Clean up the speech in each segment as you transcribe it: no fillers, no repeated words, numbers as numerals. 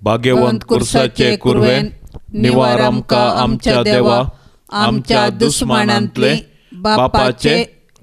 भाग्यवंत कुर्साचे कुरवेन निवार आमकां आमच्या देवा आमच्या दुस्मानांतले बापाचे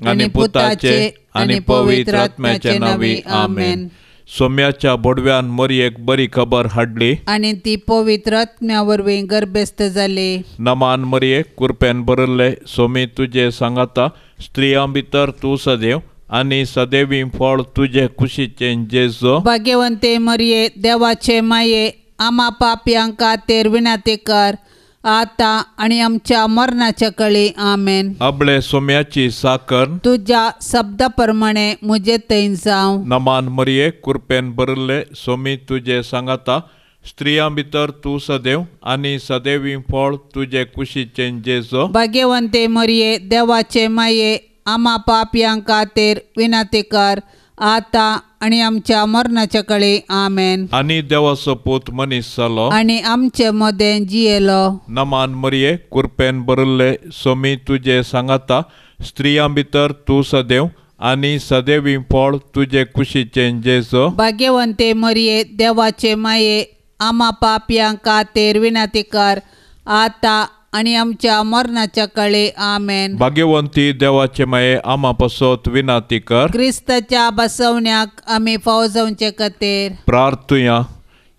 आनी पुताचे आनी पवित्र आत्म्याचे नांवी आमेन. सोम्याच्या बोडव्यान मरयेक बरी खबर हाडली आनी ती पवित्र आत्म्या वरवीं गर्भस्थ जाली. नमान मरये कुरपेन भरिल्ले सोमी तुजे सांगाता स्त्रियां भितर तूं सदैव आनी सदैवी फळ तुजे कुशीचें जेजू. भाग्यवंते मरये देवाचे माये आमा पापयांक खातीर विनंती कर आतां आनी आमच्या मरणाच्या कळी आमेन. अबळे सोम्याची साकर तुज्या शब्दा प्रमाणे म्हजे थंय जावं. नमान मरये कुरपेन भरिल्ले सोमी तुजे सांगाता स्त्रियां भितर तूं सदैव आनी सदैवी फळ तुजे कुशीचें जेजू. भाग्यवंते मरये देवाचे माये आमा पापयांक खातीर विनंती कर आतां आनी आमच्या मरणाच्या कळी आमेन. आनी देवाचो पूत मनीस जालो आनी आमचे मदें जियेलो. नमान मरये कुरपेन भरिल्ले सोमी तुजे सांगाता स्त्रियां भितर तूं सदैव आनी सदैवी फळ तुजे कुशीचें जेजू. भाग्यवंते मरये देवाचे माये आमा पापयांक खातीर विनंती कर आतां आनी आमच्या मरणाच्या कळी आमेन. भाग्यवंती देवाचे माये आमा पासत विनंती कर. क्रिस्ताच्या बसवण्याक आमी फाव जावचे खातीर प्रार्थुया.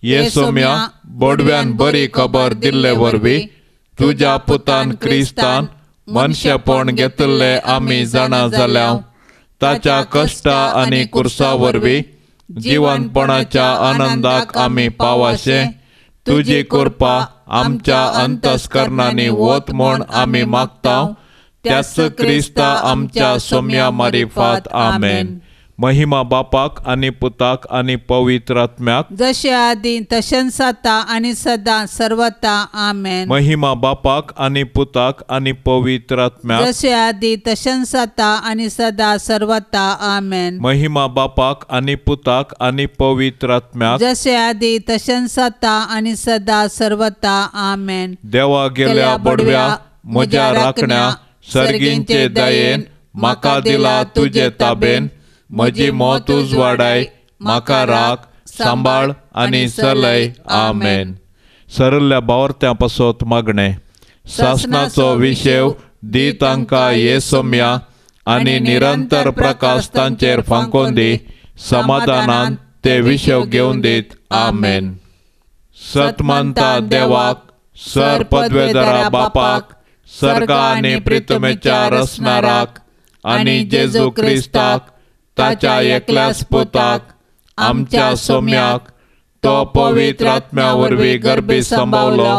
ये सोम्या बोडव्यान बरी खबर दिल्ले वरवीं तुज्या पुतान क्रिस्तान मनशेपण घेतिल्ले आमी जाणा जाल्या. ताच्या कश्टा आनी कुर्सा वरवीं जिवनपणाच्या आनंदाक आमी पावाशे तुजी कृपा आमच्या अंतस्करणांनी वत म्हूण आमी मागता. त्याच क्रिस्ता आमच्या सोम्या मारिफात आमेन. महिमा बापाक आनी पुताक आनी पवित्र आत्म्याक जशे आदी तशेंच आतां आनी सदां सर्वता आमेन. महिमा बापाक आनी पुताक आनी पवित्र आत्म्याक जशे आदी तशेंच आतां आनी सदां सर्वता आमेन. महिमा बापाक आनी पुताक आनी पवित्र आत्म्याक जशे आदी तशेंच आतां आनी सदां सर्वता आमेन. देवा गेल्या बडव्या म्हज्या राखण्या सर्गींचे दयेन म्हाका दिला तुजे ताबेन. म्हजी मौत उजवाडाय म्हाका राख सांबाळ आनी चलय आमेन. सरल्या बावर्त्यां पासत मागणें. सासणाचो विशेव दी तांकां ये सोम्या आनी निरंतर प्रकाश तांचेर फांकोवन दी. समाधानान ते विशेव घेवन दीत आमेन. सतमंता देवाक सर पदवेदारा बापाक सर्गा आनी प्रितमेच्या रसनाराक आनी जेजू क्रिस्ताक ताच्या एकल्याच पुताक आमच्या सोम्याक तो पवित्र आत्म्या वरवीं गर्भी सांबावलो.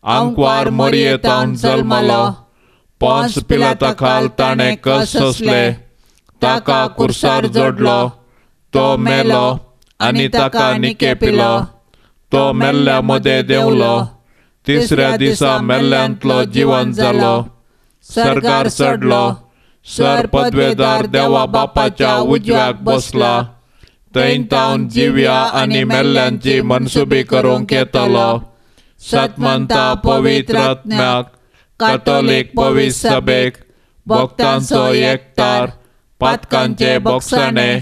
आंकवार मोरयेतावन जल्मलो. पोंस पिलाता खाल ताणें कस सोंसले. ताका कुर्सार जोडलो. तो मेलो आनी ताका निके पिलो. तो मेल्ल्या मदें देंवलो. तिसऱ्या दिसा मेल्ल्यांतलो जिवन जालो. सर्गार चडलो. सर पदवेदार देवा बापाच्या उजव्याक बसला. थंय तावन जिव्या आनी मेल्ल्यांची मनसुबी करूंक येतलो. सतमंता पवित्र आत्म्याक कॅथोलीक पवित्र सभेक भक्तांचो एकतार पातकांचे बोगसाणे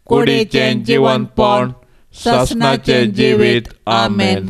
कुडीचें जिवनपण सासणाचें जिवीत आमेन.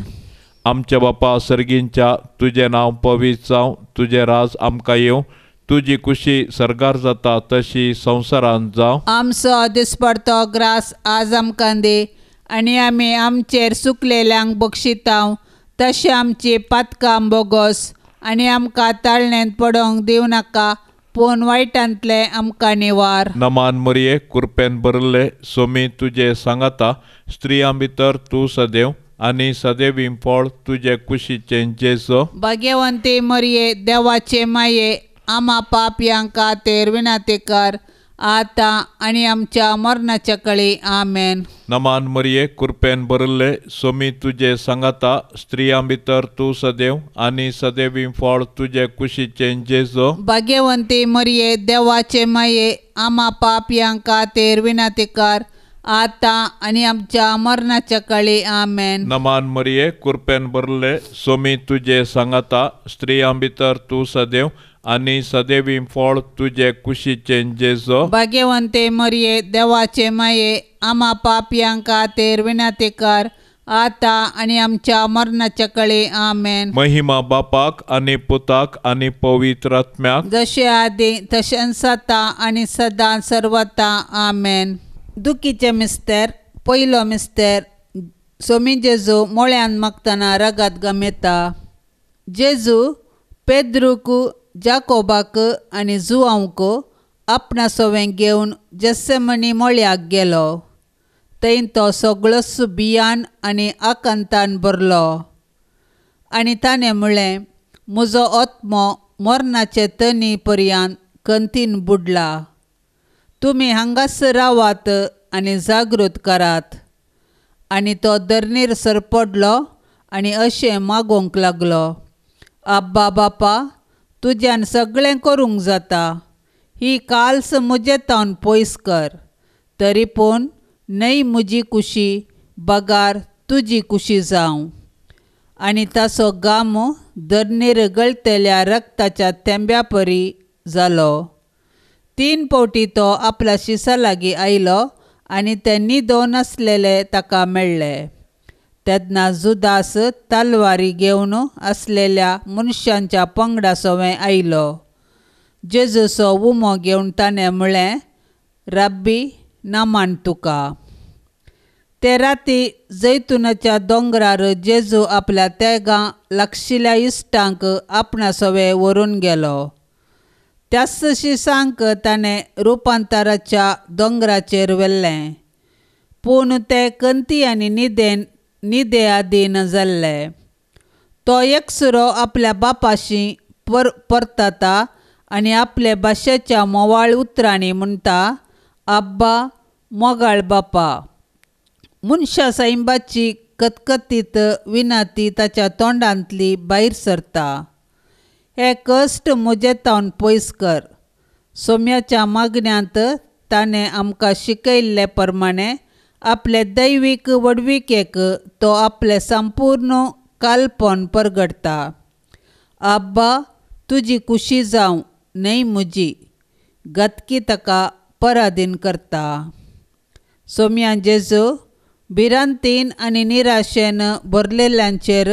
आमच्या बापा सर्गींच्या तुजें नांव पवित्र जावं. तुजें राज आमकां येवं. तुजी कुशी सर्गार जाता तशी संवसारांत जावं. आमचो दिसपडतो ग्रास आज आमकां दी आनी आमी आमचेर सुकलेल्यांक बक्षितांव तशें आमची पातकां बोगोस आनी आमकां ताळणेंत पडोवंक दिवं नाका पूण वायटांतलें आमकां निवार. नमान मरये कुरपेन भरिल्ले सोमी तुजे सांगाता स्त्रियां भितर तूं सदैव आनी सदैवी फळ तुजे कुशीचें जेजू. भाग्यवंती मरये देवाचे माये आमा पापयांक खातीर विनंती कर आतां आनी आमच्या मरणाच्या कळी आमेन. नमान मरये कुरपेन भरिल्ले सोमी तुजे सांगाता स्त्रियां भितर तूं सदैव आनी सदैवी फळ तुजे कुशीचें जेजू. भाग्यवंती मरये देवाचे माये आमा पापयांक खातीर विनंती कर आतां आनी आमच्या मरणाच्या कळी आमेन. नमान मरये कुरपेन भरिल्ले सोमी तुजे सांगाता स्त्रियां भितर तूं सदैव आनी सदैवी फळ तुजे कुशीचें जेजू. भाग्यवंते मरये देवाचे माये आमा पापयांक खातीर विनंती कर आतां आनी आमच्या मरणाच्या कळे. आमेन. महिमा बापाक आनी पुताक आनी पवित्र आत्म्याक, जशे आदी तशेंच आतां आनी सदां सर्वता. आमेन. दुखीचे मिस्तेर. पयलो मिस्तेर. सोमी जेजू मोळ्यान मागतना रगात गमेता. जेजू पेद्रूक, जाकोबाक आनी जुआंवक आपणा सोवें घेवन जेस्सेमनी मोळ्याक गेलो. थंय तो सगळोच बियान आनी आकांतान भरलो आनी ताणें म्हळें, म्हजो आत्मो मरणाचे तनी पर्यंत कंतीन बुडला. तुमी हांगासर रावात आनी जागृत करात. आनी तो धरणीर सरपडलो आनी अशें मागोवंक लागलो, आब्बा बापा, तुज्यान सगळें करूंक जाता, ही काल्स म्हजे तावन पयस कर, तरी पूण न्हय म्हजी कुशी बगार तुजी कुशी जावं. आनी ताचो गाम धरणीर गळतेल्या रक्ताच्या थेंब्या परी जालो. 3 फावटी तो आपल्या शिसा लागीं आयलो आनी ते न्हिदोन आसलेले ताका मेळ्ळे. तेन्ना जुदास तलवारी घेवन आसलेल्या मनशांच्या पंगडा सवें आयलो. जेजूचो उमो घेवन ताणें म्हळें, रब्बी, नामान तुका. ते राती जैतुनाच्या दोंगरार जेजू आपल्या तेगां लागशिल्ल्या इश्टांक आपणा सवें व्हरून गेलो. त्याच शिसांक ताणें रुपांतराच्या दोंगराचेर व्हेल्लें, पूण ते कंती आनी न्हिदे आदीन जाल्ले. तो एकसुरो आपल्या बापाशी परतता आनी आपले भाशेच्या मोवाळ उतरांनी म्हणटा, आब्बा, मोगाळ बापा. मनशा सैंबाची कतकतीत विनाती ताच्या तोंडांतली भायर सरता. हे कश्ट म्हजे तावन पयस कर. सोम्याच्या मागण्यांत ताणें आमकां शिकयल्ले प्रमाणे आपले दैवीक व्हडविकेक तो आपलें संपूर्ण कालपण परगडटा. आब्बा, तुजी कुशी जावं, न्हय म्हजी. गतकी ताका पराधीन करता. सोम्या जेजू, भिरांतीन आनी निराशेन भरलेल्यांचेर,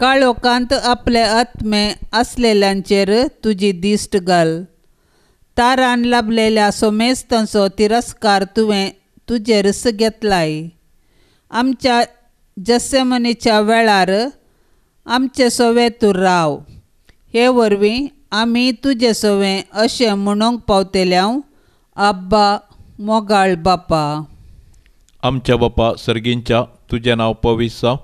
काळोखांत आपले आत्मे आसलेल्यांचेर तुजी दिश्ट घाल. तारान लाभलेल्या सोमेस्तांचो तिरस्कार तुवें तुजेरच घेतलाय. आमच्या जेस्सेमनीच्या वेळार आमचे सोवे तूं राव. हे वरवीं आमी तुजे सोवे अशें म्हणूंक पावतल्यांव, आब्बा, मोगाळ बापा. आमच्या बापा सर्गींच्या, तुजें नांव पवित्र जावं,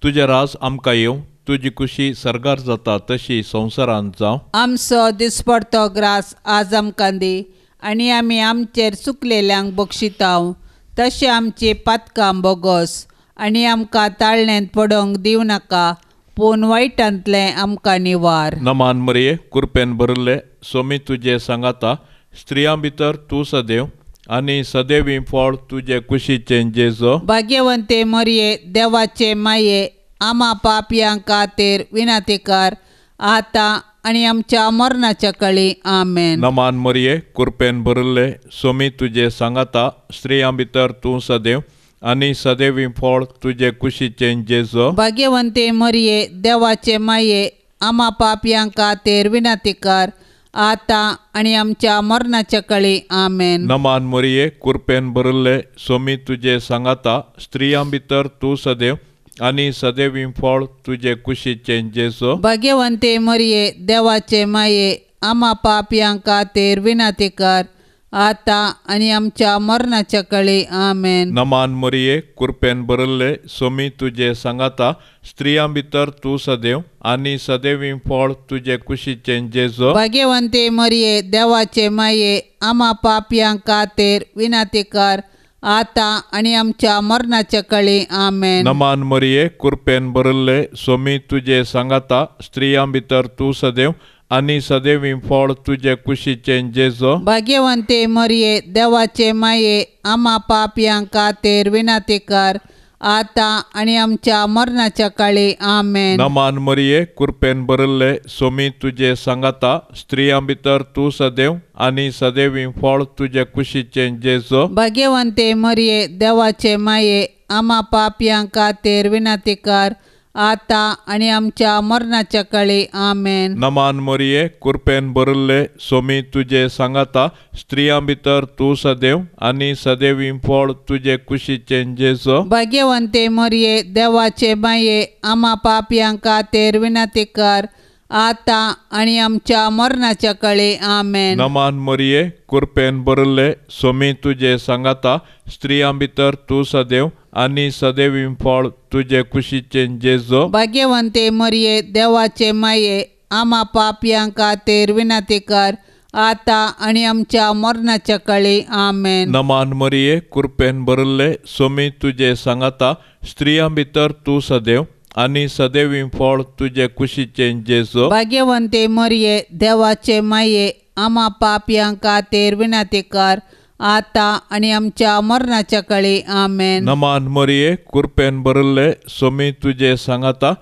तुजें राज आमकां येवं, तुजी कुशी सर्गार जाता तशी संवसारांत जावं. आमचो दिसपडतो ग्रास आज आमकां दी आनी आमी आमचेर चुकलेल्यांक बक्षितांव, तशें आमची पातकां बोगोस आनी आमकां ताळणेंत पडोवंक दिवं नाका, पूण वायटांतलें आमकां निवार. नमान मरिये, कुरपेन भरिल्ले, सोमी तुजे सांगाता, स्त्रियां भितर तूं सदैव आनी सदैवी फळ तुजे कुशीचें जेजो. भाग्यवंते मरिये, देवाचे माये, आमा पापयां खातीर विनंती कर, आतां आनी आमच्या मरणाच्या कळी. आमेन. नमान मरिये, कुरपेन भरिल्ले, सोमी तुजे सांगाता, स्त्रियां भितर तूं सदैव आनी सदैवी फळ तुजे कुशीचें जेजो. भाग्यवंते मरिये, देवाचे माये, आमा पापयां खातीर विनंती कर, आतां आनी आमच्या मरणाच्या कळी. आमेन. नमान मरिये, कुरपेन भरिल्ले, सोमी तुजे सांगाता, स्त्रियां भितर तूं सदैव आनी सदैवी फळ तुजे कुशीचें जेजो. भाग्यवंते मरिये, देवाचे माये, आमा पापयां खातीर विनंती कर, आतां आनी आमच्या मरणाच्या कळी. आमेन. नमान मरिये, कुरपेन भरिल्ले, सोमी तुजे सांगाता, स्त्रियां भितर तूं सदैव आनी सदैवी फळ तुजे कुशीचें जेजो. भाग्यवंते मरिये, देवाचे माये, आमा पापयां खातीर विनंती कर, आतां आनी आमच्या मरणाच्या कळी. आमेन. नमान मरिये, कुरपेन भरिल्ले, सोमी तुजे सांगाता, स्त्रियां भितर तूं सदैव आनी सदैवी फळ तुजे कुशीचें जेजो. भाग्यवंते मरिये, देवाचे माये, आमा पापयां खातीर विनंती कर, आतां आनी आमच्या मरणाच्या काळी. आमेन. नमान मरिये, कुरपेन भरिल्ले, सोमी तुजे सांगाता, स्त्रियां भितर तूं सदैव आनी सदैवी फळ तुजे कुशीचें जेजो. भाग्यवंते मरिये, देवाचे माये, आमा पापयां खातीर विनंती कर आतां आनी आमच्या मरणाच्या काळी. आमेन. नमान मरिये, कृपेन भरिल्ले, सोमी तुजे सांगाता, स्त्रियां भितर तूं सदैव आनी सदैवी फळ तुजे कुशीचें जेजू. भाग्यवंते मरिये, देवाचे माये, आमा पापयां खातीर विनंती कर आतां आनी आमच्या मरणाच्या काळी. आमेन. नमान मरिये, कृपेन भरिल्ले, सोमी तुजे सांगाता, स्त्रियां भितर तूं सदैव आनी सदैवी फळ तुजे कुशीचें जेजू. भाग्यवंते मरिये, देवाचे माये, आमा पापयां खातीर विनंती कर आतां आनी आमच्या मरणाच्या काळी. आमेन. नमान मरिये, कृपेन भरिल्ले, सोमी तुजे सांगाता, स्त्रियां भितर तूं सदैव आनी सदैवी फळ तुजे कुशीचें जेजू. भाग्यवंते मरिये, देवाचे माये, आमा पापयां खातीर विनंती कर आतां आनी आमच्या मरणाच्या काळी. आमेन. नमान मरिये, कृपेन भरिल्ले, सोमी तुजे सांगाता,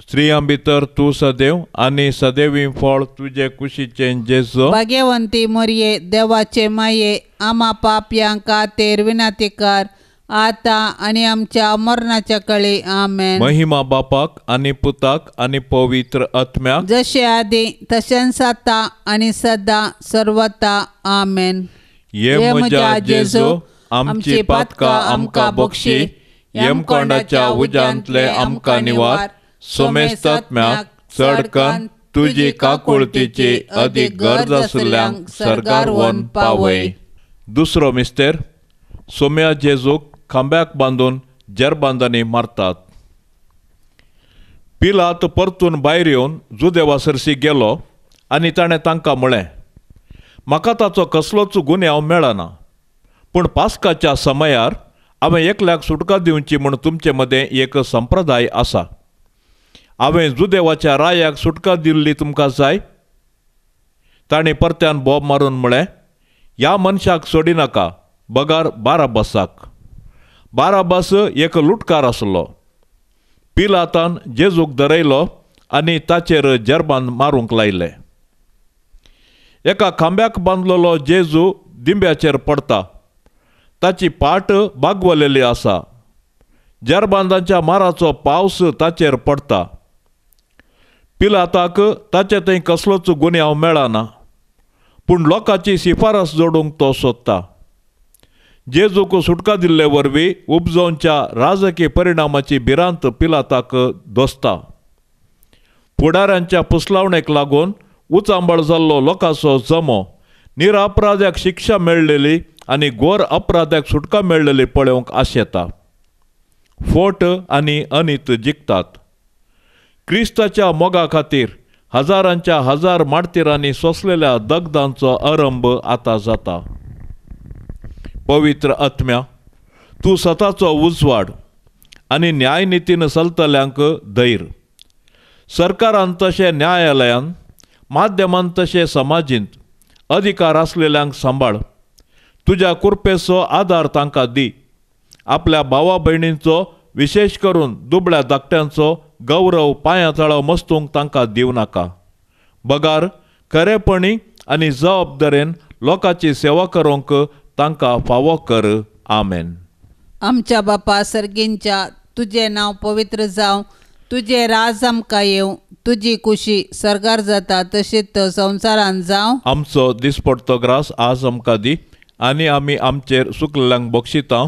स्त्रियां भितर तूं सदैव आनी सदैवी फळ तुजे कुशीचें जेजू. भाग्यवंती मरिये, देवाचे माये, आमा पापयां खातीर विनंती कर आतां आनी आमच्या मरणाच्या काळी. आमेन. महिमा बापाक आनी पुताक आनी पवित्र आत्म्याक, जशे आदी तशेंच आतां आनी सदां सर्वता. आमेन. ये म्हज्या जेजू, आमची पातकां आमकां बक्षी, यमकोंडाच्या उज्यांतले आमकां निवार, सोमेस्तात्म्याक चडकन तुजी काकुळतीची अदीक गरज आशिल्ल्यांक सर्गार व्हरून पावय. दुसरो मिस्तेर, सोम्या जेजूक खांब्याक बांदून जेरबांदांनी मारतात. पिलात परतून भायर येवन जुदेवा सरशी गेलो आनी ताणें तांकां म्हळें, म्हाका ताचो कसलोच गुन्यांव मेळना, पूण पास्काच्या समयार हांवें एकल्याक सुटका दिवची म्हूण तुमचे मदें एक संप्रदाय आसा. हांवें जुदेवाच्या रायाक सुटका दिल्ली तुमकां जाय? ताणें परत्यान बोब मारून म्हळें, ह्या मनशाक सोडिनाका, बगार बाराबासाक. बाराबास एक लुटकार आसलो. पिलातान जेजूक धरयलो आनी ताचेर जेरबान मारूंक लायले. एका खांब्याक बांदलेलो जेजू दिंब्याचेर पडटा. ताची पाट बागवलेली आसा. जेरबांदांच्या माराचो पावस ताचेर पडटा. पिलाताक ताचे थंय कसलोच गुन्यांव मेळना, पूण लोकांची शिफारस जोडूंक तो सोदता. जेजूक सुटका दिल्ले वरवीं उपजोवच्या राजकीय परिणामाची भिरांत पिलाताक दोसता. फुडाऱ्यांच्या पुसलावणेक लागून उचांबळ जाल्लो लोकांचो जमो निरअपराध्याक शिक्षा मेळ्ळेली आनी गोर अपराध्याक सुटका मेळ्ळेली पळोवंक आशेता. फोट आनी अनीत जिखतात. क्रिस्ताच्या मोगा खातीर हजारांच्या हजार मार्तीरांनी सोंसलेल्या दगदांचो आरंभ आतां जाता. पवित्र आत्म्या, तूं सताचो उजवाड आनी न्यायनितीन चलतल्यांक धैर्य. सरकारान तशें न्यायालयान, माध्यमान तशें समाजींत अधिकार आसलेल्यांक सांबाळ. तुज्या कृपेचो आदार तांकां दी. आपल्या भावा भयणींचो, विशेश करून दुबळ्या धाकट्यांचो गौरव पांयां तळाव मस्तूंक तांकां दिवं नाका. बगार खरेपणी आनी जबाबदारेन लोकांची सेवा करूंक तांकां फावो कर. आमेन. आमच्या बापा सर्गींच्या, तुजें नांव पवित्र जावं, तुजें राज आमकां येवं, तुजी कुशी सर्गार जाता तशीच संवसारान जावं. आमचो दिसपडतो ग्रास आज आमकां दी आनी आमी आमचेर सुकलेल्यांक बक्षिता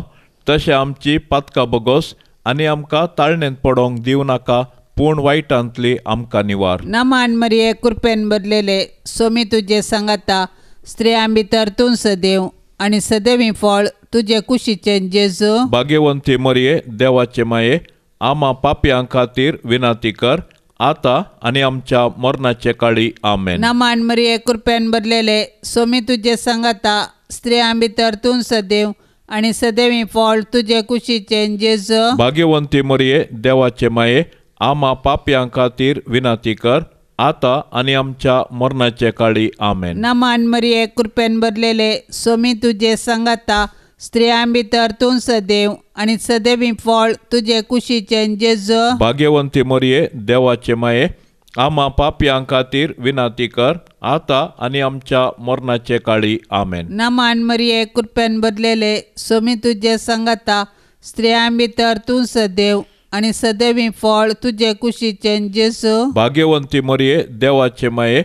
तशें आमची पातकां बगोस आनी आमकां ताळणेंत पडोवंक दिवं नाका, पूण वायटांतली आमकां निवार. नमान मरिये, कृपेन भरलेले, सोमी तुजे सांगाता, स्त्रियां भितर तूं सदैव आनी सदैवी फळ तुजे कुशीचें जेजू. भाग्यवंती मरिये, देवाचे माये, आमा पापयां खातीर विनंती कर आतां आनी आमच्या मरणाचे काळी. आमेन. नमान मरिये, कृपेन भरलेले, सोमी तुजे सांगाता, स्त्रियां भितर तूं सदैव आनी सदैवी फळ तुजे कुशीचें जेजू. भाग्यवंती मरिये, देवाचे माये, आमा पापयां खातीर विनंती कर आतां आनी आमच्या मरणाचे काळी. आमेन. नमान मरिये, कृपेन भरलेले, सोमी तुजे सांगाता, स्त्रियां भितर तूं सदैव आनी सदैवी फळ तुजे कुशीचें जेजू. भाग्यवंती मरिये, देवाचे माये, आमा पापयां खातीर विनंती कर आतां आनी आमच्या मरणाचे काळी. आमेन. नमान मरिये, कृपेन भरलेले, सोमी तुजे सांगाता, स्त्रियां भितर तूं सदैव आनी सदैवी फळ तुजे कुशीचें जेजू. भाग्यवंती मरिये देवाचे माये,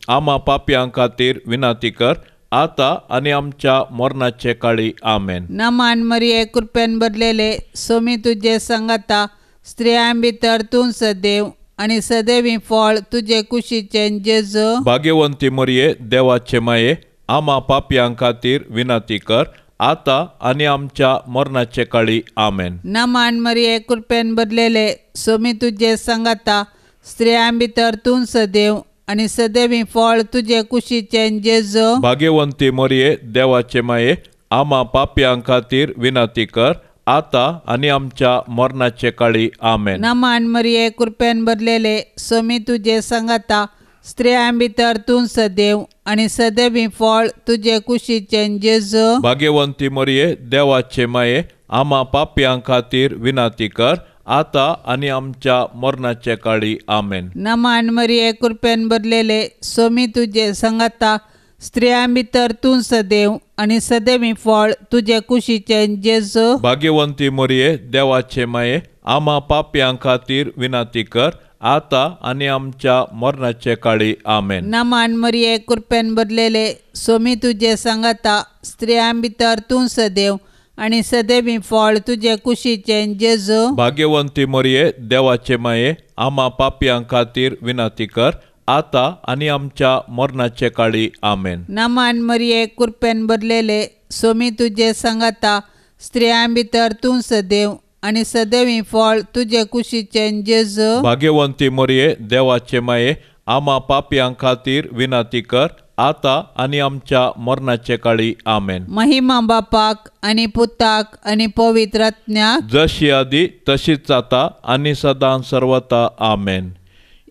आमा पापयां खातीर विनंती कर आता आनी आमच्या मरणाचे काळी. आमेन. नमान मरिये, कृपेन भरलेले, सोमी तुजे सांगाता, स्त्रियां भितर तूं सदैव आनी सदैवी फळ तुजे कुशीचें जेजू. भाग्यवंती मरिये देवाचे माये, आमा पापयां खातीर विनंती कर आता आनी आमच्या मरणाचे काळी. आमेन. नमान मरिये, कृपेन भरलेले, सोमी तुजे सांगाता, स्त्रियां भितर तूं सदैव आनी सदैवी फळ तुजे कुशीचें जेजू. भाग्यवंती मरिये देवाचे माये, आमा पापयां खातीर विनंती कर आता आनी आमच्या मरणाचे काळी. आमेन. नमान मरिये, कृपेन भरलेले, सोमी तुजे सांगाता, स्त्रियां भितर तूं सदैव आनी सदैवी फळ तुजे कुशीचें जेजू. भाग्यवंती मरिये देवाचे माये, आमा पापयां खातीर विनंती कर आता आनी आमच्या मरणाचे काळी. आमेन. नमान मरिये, कृपेन भरलेले, सोमी तुजे सांगाता, स्त्रियां भितर तूं सदैव आनी सदैवी फळ तुजे कुशीचें जेजू. भाग्यवंती मरिये देवाचे माये, आमा पापयां खातीर विनंती कर आता आनी आमच्या मरणाचे काळी. आमेन. नमान मरिये, कृपेन भरलेले, सोमी तुजे सांगाता, स्त्रियां भितर तूं सदैव आनी सदैवी फळ तुजे कुशीचें जेजू. भाग्यवंती मरिये देवाचे माये, आमा पापयां खातीर विनंती कर आता आनी आमच्या मरणाचे काळी. आमेन. नमान मरिये, कृपेन भरलेले, सोमी तुजे सांगाता, स्त्रियां भितर तूं सदैव आनी सदैवी फळ तुजे कुशीचें जेजू. भाग्यवंती मरिये देवाचे माये, आमा पापयां खातीर विनंती कर आता आनी आमच्या मरणाचे काळी. आमेन. महिमा बापाक आनी पुताक आनी पवित्र आत्म्याक, जशी आदी तशीच आता आनी सदां सर्वता. आमेन.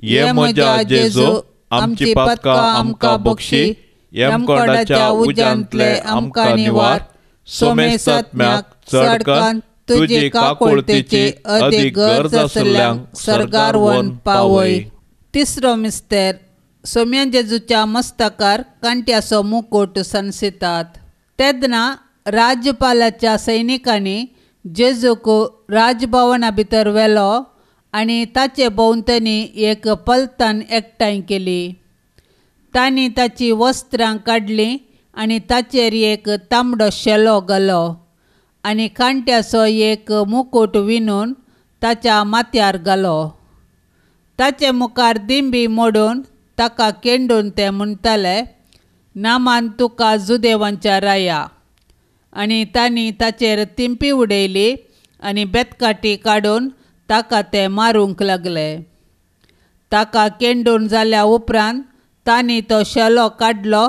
ये म्हज्या जेजू, आमची पातकां आमकां बक्षी, यमकोंडाच्या उज्यांतले आमकां निवार, सोमेसात्म्याक चडकन तुजी काकुळतेची अदीक गरज आसल्ल्यांक सर्गार व्हरून पावय. तिसरो मिस्तेर, सोम्या जेजूच्या मस्तकार कांट्याचो मुकुट सनसितात. तेन्ना राज्यपालाच्या सैनिकांनी जेजूक राजभवना भितर व्हेलो आनी ताचे भोंवतणी एक पलतान एकठांय केली. तांणी ताची वस्त्रां काडलीं आनी ताचेर एक तांबडो शेलो घालो आनी कांट्याचो एक मुकुट विणून ताच्या माथ्यार घालो. ताचे मुखार दिंबी मोडून ताका केंडून ते म्हणटाले, नामान तुका जुदेवांच्या राया. आनी तांणी ताचेर तिंपी उडयली आनी बेतकाटी काडून ताका ते मारूंक लागले. ताका केंडून जाल्या उपरांत तांणी तो शेलो काडलो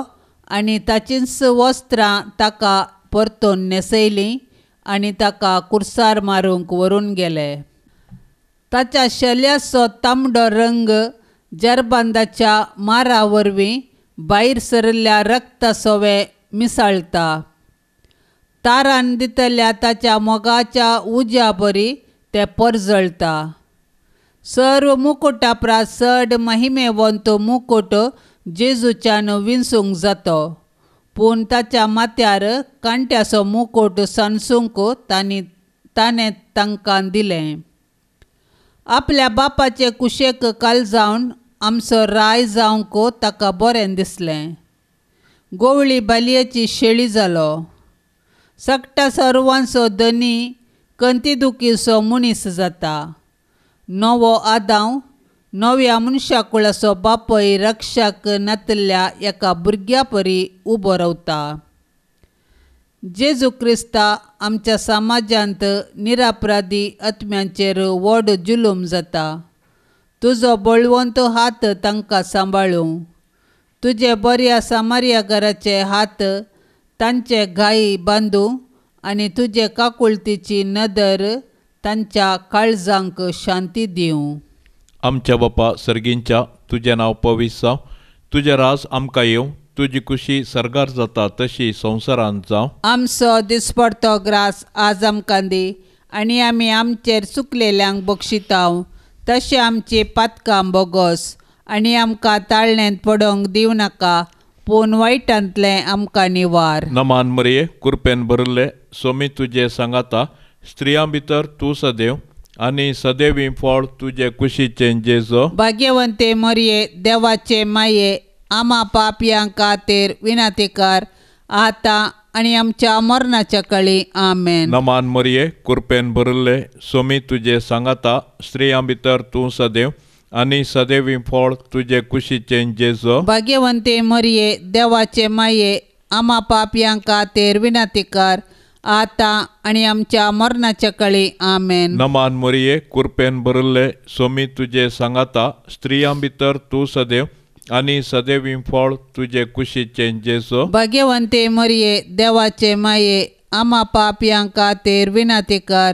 आनी ताचींच वस्त्रां ताका परतून न्हेसयलीं आनी ताका कुर्सार मारूंक व्हरून गेले. ताच्या शेल्याचो तांबडो रंग जरबांदाच्या मारा वरवीं भायर सरिल्ल्या रक्ता सोवे मिसाळटा. तारान दितल्या ताच्या मोगाच्या उज्या बरी ते परजळटा. सर्व मुकुटा परस चड महिमेवंत मुकुट जेजूच्यान विंचूंक जातो, पूण ताच्या माथ्यार कांट्याचो मुकुट सांसूंक ताणें तांकां दिलें. आपल्या बापाचे कुशेक काल जावन आमचो राय जावंक ताका बरें दिसलें. गोवळी बालयेची शेळी जालो. सगटा सर्वांचो धनी कंतीदुखीचो मनीस जाता. नवो आदांव नव्या मनशाकुळाचो बापय रक्षाक नातल्या एका भुरग्या परी उबो रावता. जेजू क्रिस्ता आमच्या समाजांत निरापराधी आत्म्यांचेर व्हड जुलूम जाता. तुजो बळवंत हात तांकां सांबाळूं. तुजे बऱ्या सामार्या घराचे हात तांचे घाई बांदूं आनी तुजे काकुळतीची नदर तांच्या काळजांक शांती दिवं. आमच्या बापा सर्गींच्या, तुजें नांव पवित्र जावं, तुजें राज आमकां येवं, तुजी खुशी सर्गार जाता तशी संवसारांत जावं. आमचो दिसपडतो ग्रास आज आमकां दी आनी आमी आमचेर चुकलेल्यांक बक्षितांव तशें आमची पातकां बोगोस आनी आमकां ताळण्यांत पडोवंक दिवं नाका, पूण वायटांतलें आमकां निवार. नमान मरिये, कृपेन भरिल्ले, सोमी तुजे सांगाता, स्त्रियां भितर तूं सदैव आनी सदैवी फळ तुजे कुशीचें जेजो। भाग्यवंते मरिये देवाचे माये आमा पापयां खातीर विनंती कर आतां आनी आमच्या मरणाच्या काळी। आमेन। नमान मरिये कृपेन भरिल्ले सोमी तुजे सांगाता, स्त्रियां भितर तूं सदैव आनी सदैवी फळ तुजे कुशीचें जेजो। भाग्यवंते मरिये देवाचे माये आमा पापयां खातीर विनंती कर आतां आनी आमच्या मरणाच्या काळी। आमेन। नमान मरिये कृपेन भरिल्ले सोमी तुजे सांगाता, स्त्रियां भितर तूं सदैव आनी सदैवी फळ तुजे कुशीचें जेजो। भाग्यवंते मरिये देवाचे माये आमा पापयां खातीर विनंती कर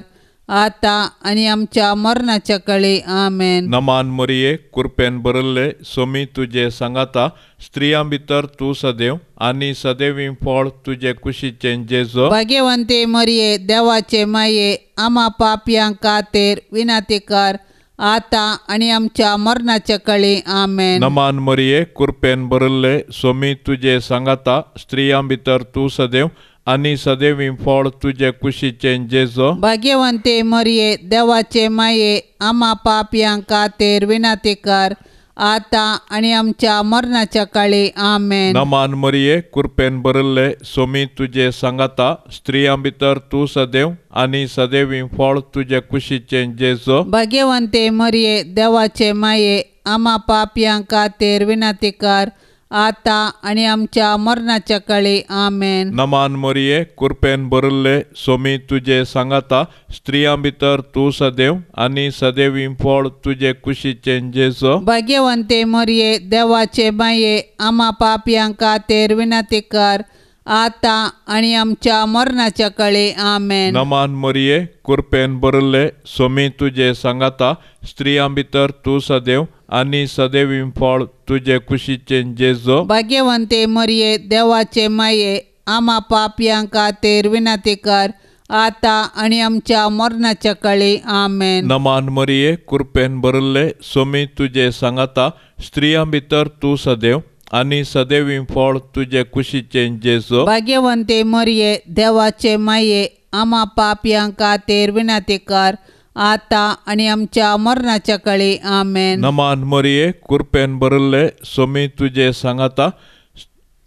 आतां आनी आमच्या मरणाच्या काळी। आमेन। नमान मरिये कृपेन भरिल्ले सोमी तुजे सांगाता, स्त्रियां भितर तूं सदैव आनी सदैवी फळ तुजे कुशीचें जेजो। भाग्यवंते मरिये देवाचे माये आमा पापयां खातीर विनंती कर आतां आनी आमच्या मरणाच्या काळी। आमेन। नमान मरिये कृपेन भरिल्ले सोमी तुजे सांगाता, स्त्रियां भितर तूं सदैव आनी सदैवी फळ तुजे कुशीचें जेजो। भाग्यवंते मरिये देवाचे माये आमा पापयां खातीर विनंती कर आतां आनी आमच्या मरणाच्या काळी। आमेन। नमान मरिये कृपेन भरिल्ले सोमी तुजे सांगाता, स्त्रियां भितर तूं सदैव आनी सदैवी फळ तुजे कुशीचें जेजो। भाग्यवंते मरिये देवाचे माये आमा पापयां खातीर विनंती कर आतां आनी आमच्या मरणाच्या काळी। आमेन। नमान मरिये कृपेन भरिल्ले सोमी तुजे सांगाता, स्त्रियां भितर तूं सदैव आनी सदैवी फळ तुजे कुशीचें जेजो। भाग्यवंते मरिये देवाचे माये आमा पापयां खातीर विनंती कर आतां आनी आमच्या मरणाच्या काळी। आमेन। नमान मरिये कृपेन भरिल्ले सोमी तुजे सांगाता, स्त्रियां भितर तूं सदैव आनी सदैवी फळ तुजे कुशीचें जेजो। भाग्यवंते मरिये देवाचे माये आमा पापयां खातीर विनंती कर आतां आनी आमच्या मरणाच्या काळी। आमेन। नमान मरिये कृपेन भरिल्ले सोमी तुजे सांगाता, स्त्रियां भितर तूं सदैव आनी सदैवी फळ तुजे कुशीचें जेजो। भाग्यवंते मरिये देवाचे माये आमा पापयां खातीर विनंती कर आतां आनी आमच्या मरणाच्या काळी। आमेन। नमान मरिये कृपेन भरिल्ले सोमी तुजे सांगाता,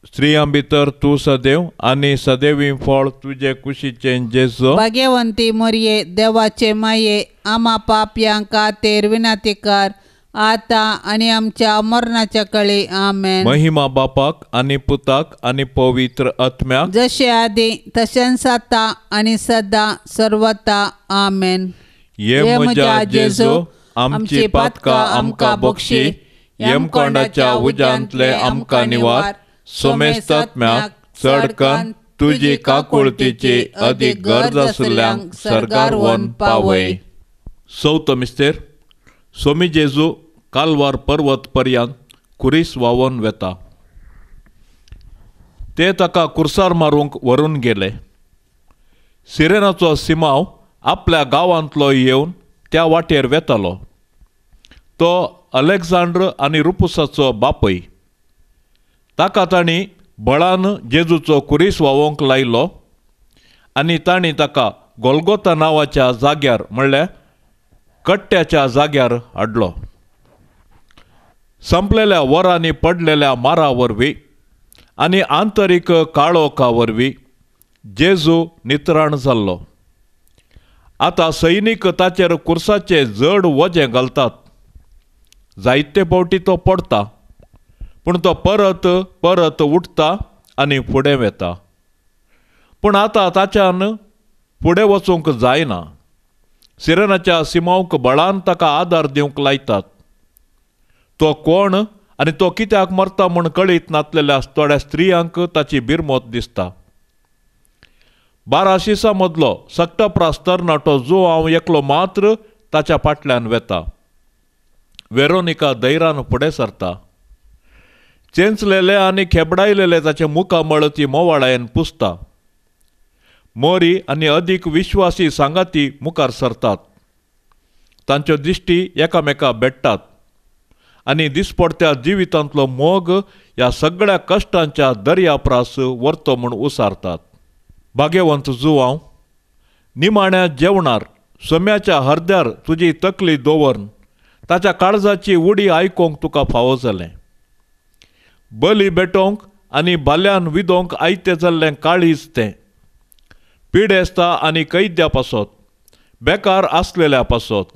स्त्रियां भितर तूं सदैव आनी सदैवी फळ तुजे कुशीचें जेजो। भाग्यवंती मरिये देवाचे माये आमा पापयां खातीर विनंती कर आतां आनी आमच्या मरणाच्या काळी। आमेन। महिमा बापाक आनी पुताक आनी पवित्र आत्म्याक, जशे आदी तशेंच आतां आनी सदां सर्वता। आमेन। ये म्हज्या जेजू आमची पातकां आमकां बक्षी, यमकोंडाच्या उज्यांतले आमकां निवार, सोमेस्तात्म्याक चडकन तुजी काकुळतीची अदीक गरज आशिल्ल्यांक सर्गार व्हरून पावय। चवथो मिस्तेर। सोमी जेजू कालवार पर्वत पर्यंत खुरीस व्हांवून वेता. ते ताका कुर्सार मारूंक व्हरून गेले. सिरेनाचो सिमांव आपल्या गांवांतलो येवन त्या वाटेर वेतालो. तो अलेक्झांड्र आनी रुपुसाचो बापय. ताका तांणी बळान जेजूचो खुरीस व्हांवोंक लायलो आनी तांणी ताका गोलगोता नांवाच्या जाग्यार म्हणल्यार कट्ट्याच्या जाग्यार हाडलो. संपलेल्या वरांनी पडलेल्या मारा वरवीं आनी आंतरीक काळोखा वरवीं जेजू नित्राण जाल्लो. आतां सैनीक ताचेर कुर्साचें जड वजें घालतात. जायते फावटी तो पडटा, पूण तो परत परत उठता आनी फुडें वता. पूण आतां ताच्यान फुडें वचूंक जायना. सिरेनाच्या सिमांवक बळान ताका आदार दिवंक लायतात. तो कोण आनी तो कित्याक मरता म्हूण कळीत नासलेल्या थोड्या स्त्रियांक ताची बिरमत दिसता. 12 शिसां मदलो सक्तप्रास तरणाटो जो हांव एकलो मात्र ताच्या फाटल्यान वेता. वेरोनिका धैर्यान फुडें सरता. चेंचलेले आनी खेबडायलेले ताचें मुखामळ ती मोवाळायेन पुसता. मोरी आनी अदीक विश्वासी सांगाती मुखार सरतात. तांच्यो दिश्टी एकामेका भेट्टात आनी दिसपडत्या जिवितांतलो मोग ह्या सगळ्या कश्टांच्या दर्या प्रास व्हरतो म्हूण उसारतात. भाग्यवंत जुवांव, निमाण्या जेवणार सोम्याच्या हरद्यार तुजी तकली दवरून ताच्या काळजाची उडी आयकोंक तुका फावो जालें. बली भेटोवंक आनी बाल्यान विदोवंक आयतें जाल्लें काळीज तें. पिडेस्ता आनी कैद्या पासत, बेकार आसलेल्या पासत,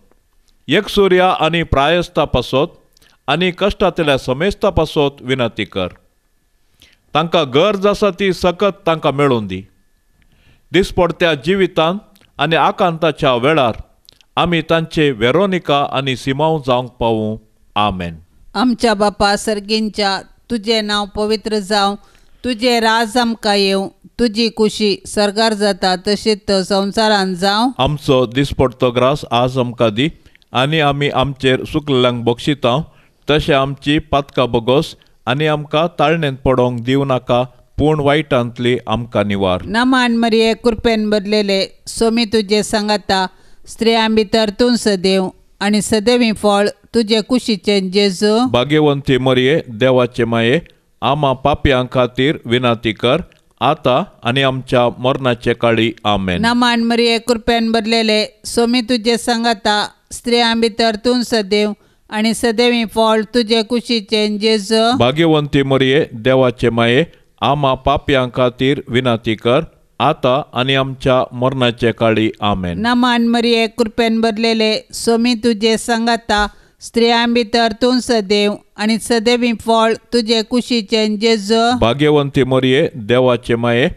एकसुर्या आनी प्रायस्ता पासत आनी कश्टांतल्या समेस्ता पासत विनंती कर. तांकां गरज आसा ती सकत तांकां मेळून दी. दिसपडत्या जिवितांत आनी आकांताच्या वेळार आमी तांचे वेरोनिका आनी सिमांव जावंक पावूं. आमेन. आमच्या बापा सर्गींच्या, तुजें नांव पवित्र जावं, तुजें राज आमकां येवं, तुजी कुशी सर्गार जाता तशीच संवसारांत जावं. आमचो दिसपडतो ग्रास आज आमकां दी आनी आमी आमचेर सुकलेल्यांक बक्षिता तशें आमची पातकां बोगोस आनी आमकां ताळणेंत पडोवंक दिवं नाका, पूण वायटांतली आमकां निवार. नमान मरिये, कृपेन भरलेले, सोमी तुजे सांगाता, स्त्रियां भितर तूं सदैव आनी सदैवी फळ तुजे कुशीचें जेजू. भाग्यवंती मरिये, देवाचे माये, आमा पापयां खातीर विनंती कर आतां आनी आमच्या मरणाचे काळी. आमेन. नमान मरिये, कृपेन भरलेले, सोमी तुजे सांगाता, स्त्रियां भितर तूं सदैव आनी सदैवी फळ तुजे कुशीचें जेजू. भाग्यवंती मरिये, देवाचे माये, आमा पापयां खातीर विनंती कर आतां आनी आमच्या मरणाचे काळी. आमेन. नमान मरिये, कृपेन भरलेले, सोमी तुजे सांगाता, स्त्रियां भितर तूं सदैव आनी सदैवी फळ तुजे कुशीचें जेजू. भाग्यवंती मरिये, देवाचे माये,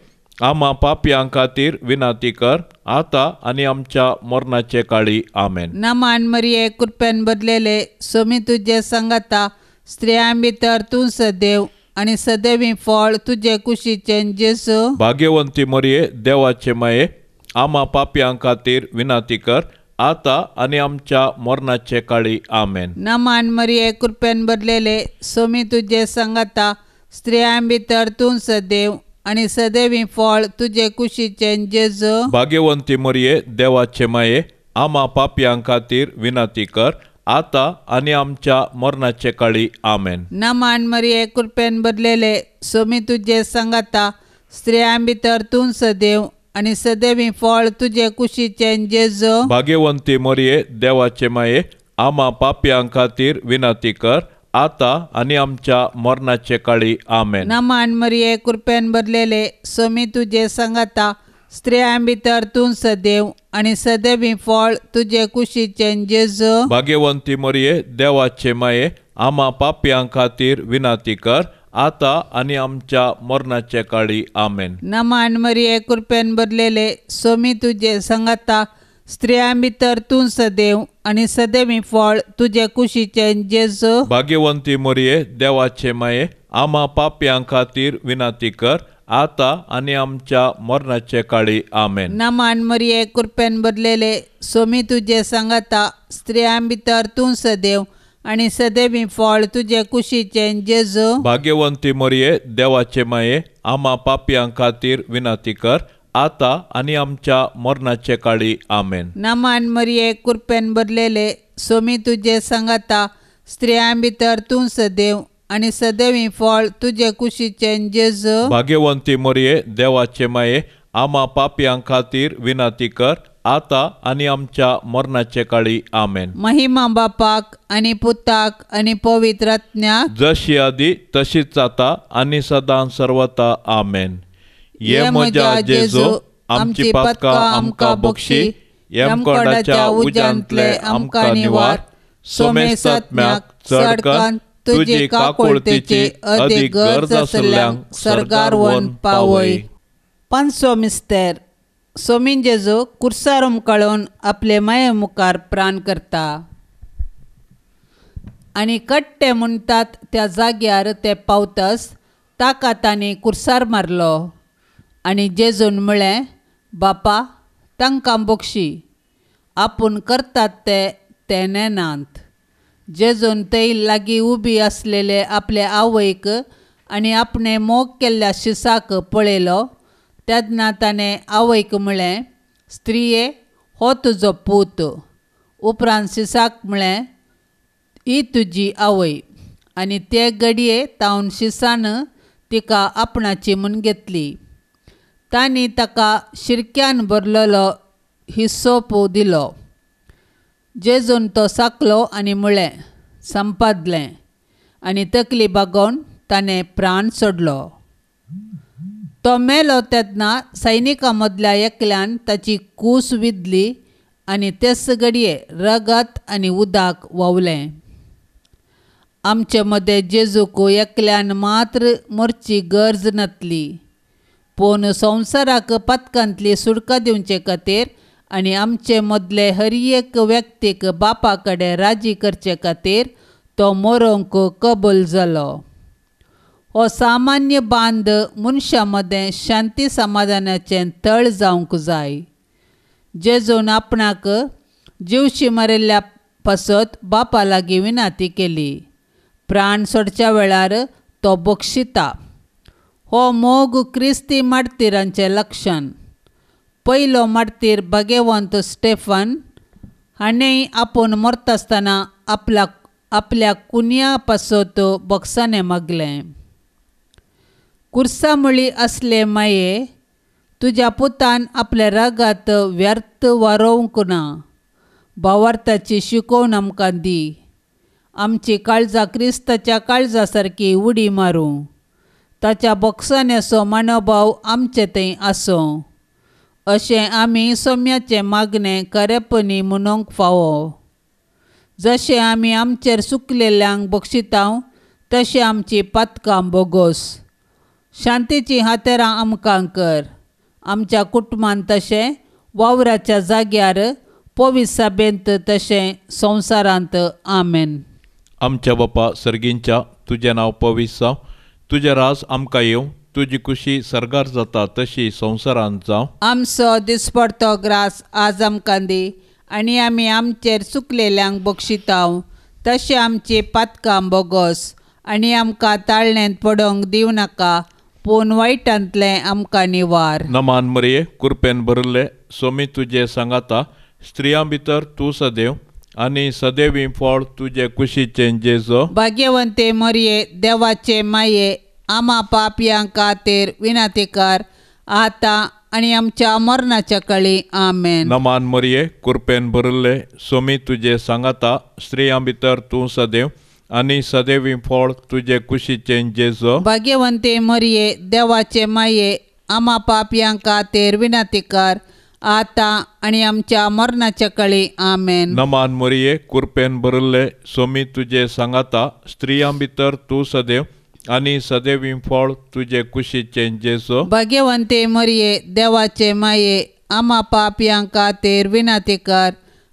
आमा पापयां खातीर विनंती कर आतां आनी आमच्या मरणाचे काळी. आमेन. नमान मरिये, कृपेन भरलेले, सोमी तुजे सांगाता, स्त्रियां भितर तूं सदैव आनी सदैवी फळ तुजे कुशीचें जेजू. भाग्यवंती मरिये, देवाचे माये, आमा पापयां खातीर विनंती कर आतां आनी आमच्या मरणाचे काळी. आमेन. नमान मरिये, कृपेन भरलेले, सोमी तुजे सांगाता, स्त्रियां भितर तूं सदैव आनी सदैवी फळ तुजे कुशीचें जेजू. भाग्यवंती मरिये, देवाचे माये, आमा पापयां खातीर विनंती कर आतां आनी आमच्या मरणाचे काळी. आमेन. नमान मरिये, कृपेन भरलेले, सोमी तुजे सांगाता, स्त्रियां भितर तूं सदैव आनी सदैवी फळ तुजे कुशीचें जेजू. भाग्यवंती मरिये, देवाचे माये, आमा पापयां खातीर विनंती कर आतां आनी आमच्या मरणाचे काळी. आमेन. नमान मरिये, कृपेन भरलेले, सोमी तुजे सांगाता, स्त्रियां भितर तूं सदैव आनी सदैवी फळ तुजे कुशीचें जेजू. भाग्यवंती मरिये, देवाचे माये, आमा पापयां खातीर विनंती कर आतां आनी आमच्या मरणाचे काळी. आमेन. नमान मरिये, कृपेन भरलेले, सोमी तुजे सांगाता, स्त्रियां भितर तूं सदैव आनी सदैवी फळ तुजे कुशीचें जेजू. भाग्यवंती मरिये, देवाचे माये, आमा पापयां खातीर विनंती कर आतां आनी आमच्या मरणाचे काळी. आमेन. नमान मरिये, कृपेन भरलेले, सोमी तुजे सांगाता, स्त्रियां भितर तूं सदैव आनी सदैवी फळ तुजे कुशीचें जेजू. भाग्यवंती मरिये, देवाचे माये, आमा पापयां खातीर विनंती कर आतां आनी आमच्या मरणाचे काळी. आमेन. नमान मरिये, कृपेन भरलेले, सोमी तुजे सांगाता, स्त्रियां भितर तूं सदैव आनी सदैवी फळ तुजे कुशीचें जेजू. भाग्यवंती मरिये, देवाचे माये, आमा पापयां खातीर विनंती कर आतां आनी आमच्या मरणाचे काळी. आमेन. महिमा बापाक आनी पुताक आनी पवित्र आत्म्याक, जशी आदी तशीच आतां आनी सदां सर्वता. आमेन. ये म्हज्या जेजू, आमची पातकां आमकां बक्षी, यमकोंडाच्या उज्यांतले आमकां निवार, सोमेसात्म्याक चडकन तुजी काकुळतेची अदीक गरज आसल्ल्यांक सर्गार व्हरून पावय. पांचवो मिस्तेर. सोमीन जेजू कुर्सार उमकाळून आपले माये मुखार प्राण करता आनी कट्टे म्हणटात त्या जाग्यार ते पावतस ताका तांणी कुर्सार मारलो आनी जेजून म्हळें, बापा तांकां बक्षी, आपूण करतात ते ते नेनात. जेजून थंय लागीं उबी आसलेले आपले आवयक आनी आपणें मोग केल्ल्या शिसाक पळयलो तेन्ना ताणें आवयक म्हळें, स्त्रिये हो तुजो पूत. उपरांत शिसाक म्हळें, ही तुजी आवय. आनी ते घडये तावन शिसान तिका आपणाची म्हूण घेतली. तांणी ताका शिरक्यान भरलेलो हिसोप दिलो. जेजून तो साकलो आनी म्हळें, संपादलें, आनी तकली बागोवन ताणें प्राण सोडलो. तो मेलो तेन्ना सैनिकां मदल्या एकल्यान ताची कूस विधली आनी तेच घडये रगत आनी उदक व्हांवलें. आमचे मदें जेजूक एकल्यान मात्र मरची गरज नासली, पूण संवसाराक पथकांतली सुटका दिवचे खातीर आनी आमचे मदले हर एक व्यक्तीक बापा कडेन राजी करचे खातीर तो मरोंक कबूल जालो. हो सामान्य बांद मनशां मदें शांती समाधानाचें थळ जावंक जाय. जेजून आपणाक जिवशी मारिल्ल्या पासत बापा लागीं विनंती केली. प्राण सोडच्या वेळार तो बक्षिता. हो मोग क्रिस्ती मार्तीरांचें लक्षण. पयलो मार्तीर भाग्यवंत स्टेफन हाणें आपूण मरता आसतना आपल्या कुन्या पासत बक्षाणें मागलें. कुर्सा मुळी असले माये तुज्या पुतान आपल्या रगात व्यर्थ वारोवंक ना. भावार्थाची शिकोवन आमकां दी. आमची काळजां क्रिस्ताच्या काळजा सारकी उडी मारूं. ताच्या बक्षाण्याचो मनोभाव आमचे थंय आसूं. अशें आमी सोम्याचें मागणें खरेपणी म्हणूंक फावो. जशें आमी आमचेर सुकलेल्यांक बक्षितांव तशें आमची पातकां बोगोस. शांतीचीं हातेरां आमकां कर. आमच्या कुटुंबान तशें वावराच्या जाग्यार पवित्र सभेंत तशें संवसारांत. आमेन. आमच्या बापा सर्गींच्या, तुजें नांव पवित्र जावं, तुजें राज आमकां येवं, तुजी खुशी सर्गार जाता तशी संवसारांत जावं. आमचो दिसपडतो ग्रास आज आमकां दी आनी आमी आमचेर चुकलेल्यांक बक्षितांव तशें आमची पातकां बोगोस आनी आमकां ताळणेंत पडोवंक दिवं नाका, पूण वायटांतलें आमकां निवार. नमान मरिये, कुरपेन भरिल्ले, सोमी तुजे सांगाता, स्त्रियां भितर तूं सदैव आनी सदैवी फळ तुजे कुशीचें जेजो. भाग्यवंते मरिये, देवाचे माये, आमा पापयां खातीर विनंती कर आतां आनी आमच्या मरणाच्या कळी. आमेन. नमान मरिये, कुरपेन भरिल्ले, सोमी तुजे सांगाता, स्त्रियां भितर तूं सदैव आनी सदैवी फळ तुजे कुशीचें जेजो. भाग्यवंते मरिये, देवाचे माये, आमा पापयां खातीर विनंती कर आतां आनी आमच्या मरणाच्या कळी. आमेन. नमान मरिये, कुरपेन भरिल्ले, सोमी तुजे सांगाता, स्त्रियां भितर तूं सदैव आनी सदैवी फळ तुजे कुशीचें जेजो. भाग्यवंते मरिये, देवाचे माये, आमा पापयां खातीर विनंती कर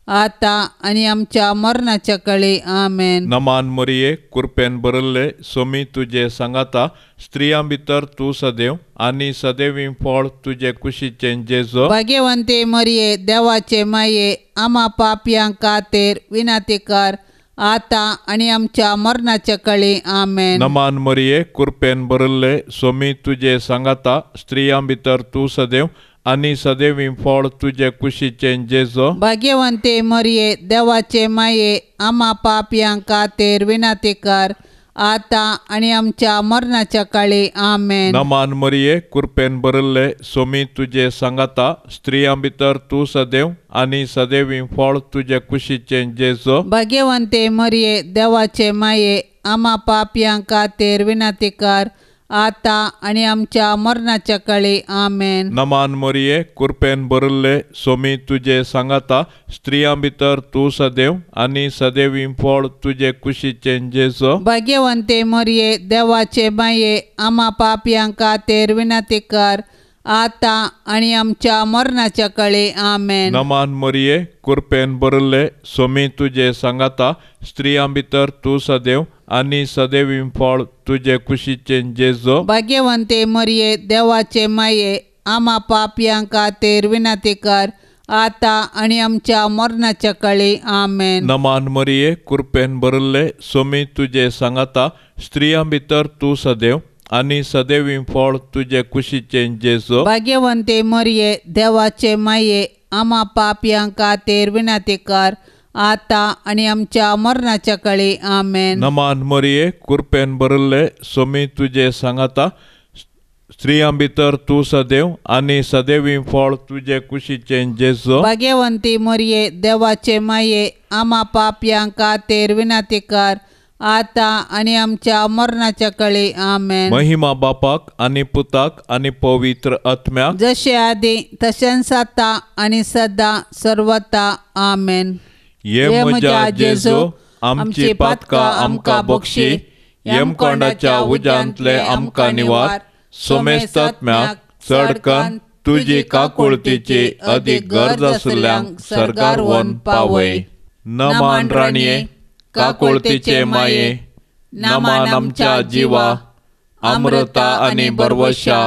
आतां आनी आमच्या मरणाच्या कळी. आमेन. नमान मरिये, कुरपेन भरिल्ले, सोमी तुजे सांगाता, स्त्रियां भितर तूं सदैव आनी सदैवी फळ तुजे कुशीचें जेजो. भाग्यवंते मरिये, देवाचे माये, आमा पापयां खातीर विनंती कर आतां आनी आमच्या मरणाच्या कळी. आमेन. नमान मरिये, कुरपेन भरिल्ले, सोमी तुजे सांगाता, स्त्रियां भितर तूं सदैव आनी सदैवी फळ तुजे कुशीचें जेजो. भाग्यवंते मरिये, देवाचे माये, आमा पापयां खातीर विनंती कर आतां आनी आमच्या मरणाच्या काळी. आमेन. नमान मरिये, कुरपेन भरिल्ले, सोमी तुजे सांगाता, स्त्रियां भितर तूं सदैव आनी सदैवी फळ तुजे कुशीचें जेजो. भाग्यवंते मरिये, देवाचे माये, आमा पापयां खातीर विनंती कर आतां आनी आमच्या मरणाच्या काळी. आमेन. नमान मरिये, कुरपेन भरिल्ले, सोमी तुजे सांगाता, स्त्रियां भितर तूं सदैव आनी सदैवी फळ तुजे कुशीचें जेजो. भाग्यवंते मरिये, देवाचे माये, आमा पापयां खातीर विनंती कर आतां आनी आमच्या मरणाच्या काळी. आमेन. नमान मरिये, कुरपेन भरिल्ले, सोमी तुजे सांगाता, स्त्रियां भितर तूं सदैव आनी सदैवी फळ तुजे कुशीचें जेजो. भाग्यवंते मरिये, देवाचे माये, आमा पापयां खातीर विनंती कर आतां आनी आमच्या मरणाच्या काळी. आमेन. नमान मरिये, कुरपेन भरिल्ले, सोमी तुजे सांगाता, स्त्रियां भितर तूं सदैव आनी सदैवी फळ तुजे कुशीचें जेजो. भाग्यवंते मरिये, देवाचे माये, आमा पापयां खातीर विनंती कर आतां आनी आमच्या मरणाच्या काळी. आमेन. नमान मरिये, कुरपेन भरिल्ले, सोमी तुजे सांगाता, स्त्रियां भितर तूं सदैव आनी सदैवी फळ तुजे कुशीचें जेजू. भाग्यवंती मोरये देवाचे माये आमा पापयांक खातीर विनंती कर आतां आनी आमच्या मरणाच्या कळी. आमेन. महिमा बापाक आनी पुताक आनी पवित्र आत्म्याक, जशे आदी तशेंच आतां आनी सदां सर्वता. आमेन. ये म्हज्या जेजू आमची पातकां आमकां बक्षी, यमकोंडाच्या उज्यांतले आमकां निवार, सोमेस्तात्म्याक चडकन तुजी काकुळतीची अदीक गरज आशिल्ल्यांक सर्गार व्हरून पावय. नमान राणये काकुळतीचे माये, नमान आमच्या जिवा अमृता आनी बरवशा,